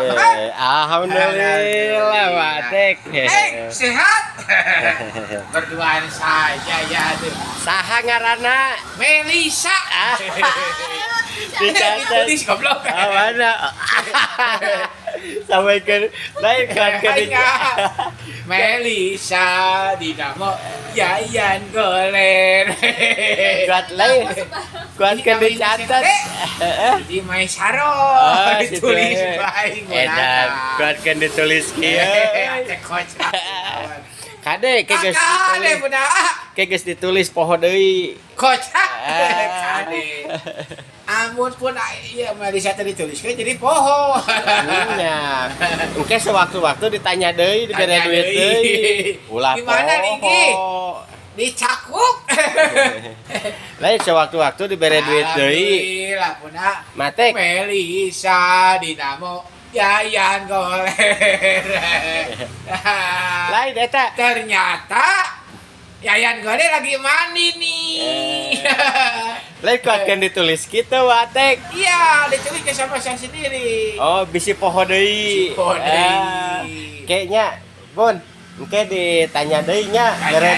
Kabar? Alhamdulillah, Pak Tek. Eh, sehat? Berduaan saja ya tuh. Saha ngaranna? Melisa. Dicatat. Ditulis, goblok. Ah, mana? Sampai ke lain kan ke di. Melisa Dinamo Yayan Goler. Kuat lain. Kuat ke dicatat. Di Maisaro Oh, ditulis situ. baik. Edan, kuat kan ditulis kieu. Kocak. Kade ke geus Kade ditulis. Budak. Ke geus ditulis poho deui. Kocak. Ah. Kade. Amun pun iya Melisa tadi dituliskan jadi poho. Nya. Engke sewaktu-waktu ditanya deui, dibere Tanya duit deui. deui. Ulah Di mana, poho. Niki? Dicakuk. Lain sewaktu-waktu dibere duit deui. Alhamdulillah puna. Matek. Melisa Dinamo Yayan Goler. Lain eta. Ternyata Yayan Goler lagi mandi nih. Lain kuat kan ditulis kitu, Watek. Iya, ditulis ke sama saya sendiri. Oh, bisi poho deui. Bisi poho deui. Ah, kayaknya, Bun, engke ditanya deui nya, Tanya bere.